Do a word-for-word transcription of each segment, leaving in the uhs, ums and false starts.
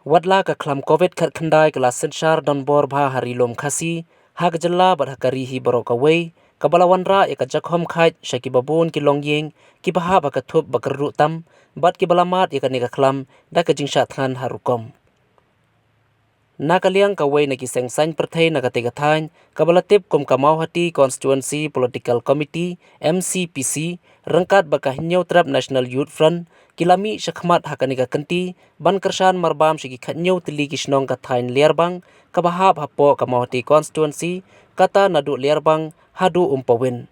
Watla ka khlam covid khatkhyndai ka la synshar donbor bha ha ri lum Khasi, ha ka jylla bad ha ka ri hi baroh kawei, kaba la wanrah ïa ka jakhom khait sha kiba bun ki longïing kiba hap ha ka thup ba kyrduh tam, bad kiba la mad ïa kane ka khlam da ka jingshah thngan ha rukom. Na ka liang kawei na ki seng saiñ pyrthei na katei ka thaiñ, kaba la tip kum ka Mawhati Constituency Political Committee, M C P C, ryngkat bad ka Hynñiewtrep National Youth Front, ki la mih shakhmat ha kane ka kynti ban kyrshan marbam sha ki khathynñiew tylli ki shnong ka thaiñ Liarbang, kaba hap hapoh ka Mawhati Constituency, kata naduh Liarbang haduh Umpawin.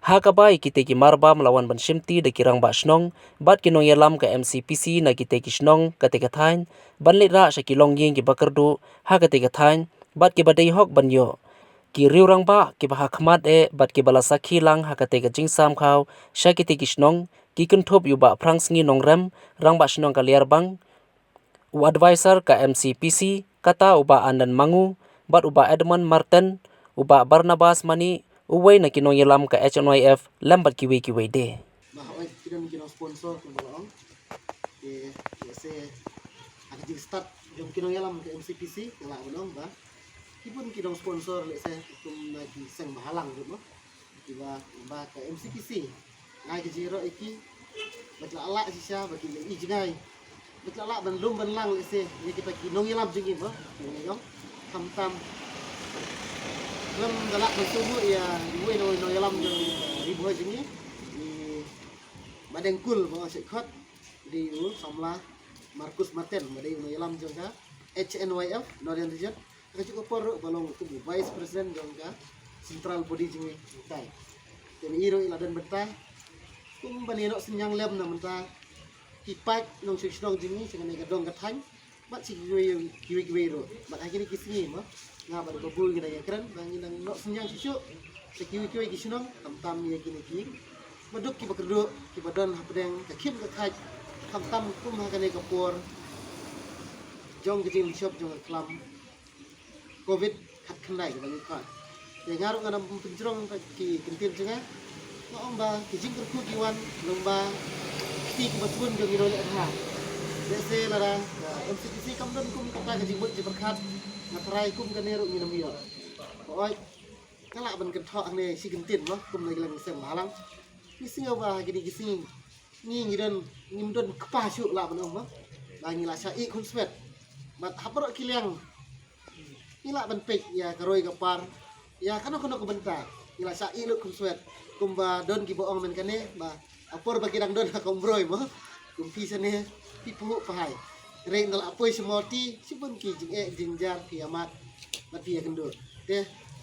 Ha kaba ïa kitei ki marbam la wan ban shimti da ki rangbah shnong bad ki nongïalam ka M C P C na kitei ki shnong katei ka thaiñ, ban leit rah sha ki longïing kiba kyrduh ha katei ka thaiñ bad kiba dei hok ban ïoh. Ki riew rangbah kiba ha khmat eh bad kiba la sakhi lang ha katei ka jingsam khaw sha kitei ki shnong, ki kynthup ïa u Bah Phrangsngi Nongrem, rangbah shnong ka Liarbang, u advisor ka M C P C, kata u Bah Anand Mangu, bad u Bah Edmund Martin, u Bah Barnabas Mani, uwei na ki nongïalam ka H N Y F, lem bad kiwei kiwei de. Ba hoi ki don ki nong sponsor kumba la ong. Te lehse ha ka jingstad jong ki nongïalam ka M C P C, nga lah ban ong ba ki bun ki nong sponsor, lehse kum na ki seng bahalang kumba. Kiba, ba ka M C P C nga ki jingïaroh ïa ki ba ki la lah shisha ba ki la i jngai, ba ki la lah ban lum ban lang lehse ïa kita ki nongïalam jong ngi ba ki nongïalam. Khamtam lem da lah ban sngewbha ïa iwei na iwei nongïalam jong Ri Bhoi jong ngi, i Madeng Kul ba nga shu khot, dei u samla Marcus Martin ba dei u nongïalam jong ka H N Y F Northern Region. Ka juh ka por ruh ba long kum u Vice President jong ka Central Body jong ngi mynta. Te ma i ruh i la don bynta kum ban ïa noh synñiang lem na mynta ki paid nongshong shnong jong ngi sha kane ka dong ka thaiñ bad sha kiwei kiwei kiwei ruh. Bad ha kine ki sngi mo nga bad u Bah Bul ngi dang ïakren ba ngi dang noh synñiang shuh shuh sha kiwei kiwei ki shnong, khamtam ïa kine ki baduk kiba kyrduh kiba don hapdeng ka khim ka khait, khamtam kum ha kane ka por jong ka jinglynshop jong ka khlam covid khatkhyndai kaba ngi khot. Te nga ruh nga nang pynjrong ki kyntien jong nga. Nga ong ba ki jingkyrkhu ki wan lyngba ki kti kiba sbun jong ki nongleh bha. Lehse lada ka M C P C kam don kum kata ka jingmut jingpyrkhat, nga tharai kum kane ruh ngin ym ïoh. Ba oi, nga lah ban kynthoh hangne shi kyntien mo kum na ki leng seng bahalang. Ngi sngew ba ha kine ki sngi ngi ngi don, ngim don kpa shuh lah ban ong ba, ba ngi la shah ïeh khunswet. Bad ha baroh ki liang ngi lah ban peit ïa ka roi ka par, ïa kano kano ka bynta ngi la shah ïeh lut khunswet. Kumba don kiba ong mynta kane ba ha por ba ki dang don ha ka umroi mo, kum phi shane phi phuh pahai. Hynrei ynda la poi sha Mawhati shibun ki jingeh jingjar phi ïa mad bad phi ïa kynduh. Te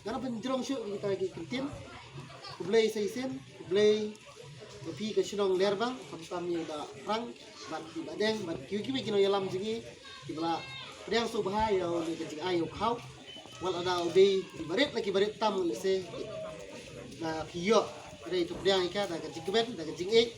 nga nang pynjrong shuh kita ki kyntien. Khublei sa shisien, khublei ïa phi ka shnong Liarbang, khamtam ïa i Bah Phrang bad i Bah Deng bad kiwei kiwei ki nongïalam jong ngi kiba la pdiang sngewbha ïa une ka jingai ïa u khaw. Wat la da u dei kiba rit la kiba rit tam lehse ba phi ïoh, hynrei to pdiang ïa ka da ka jingkmen, da ka jingïeit.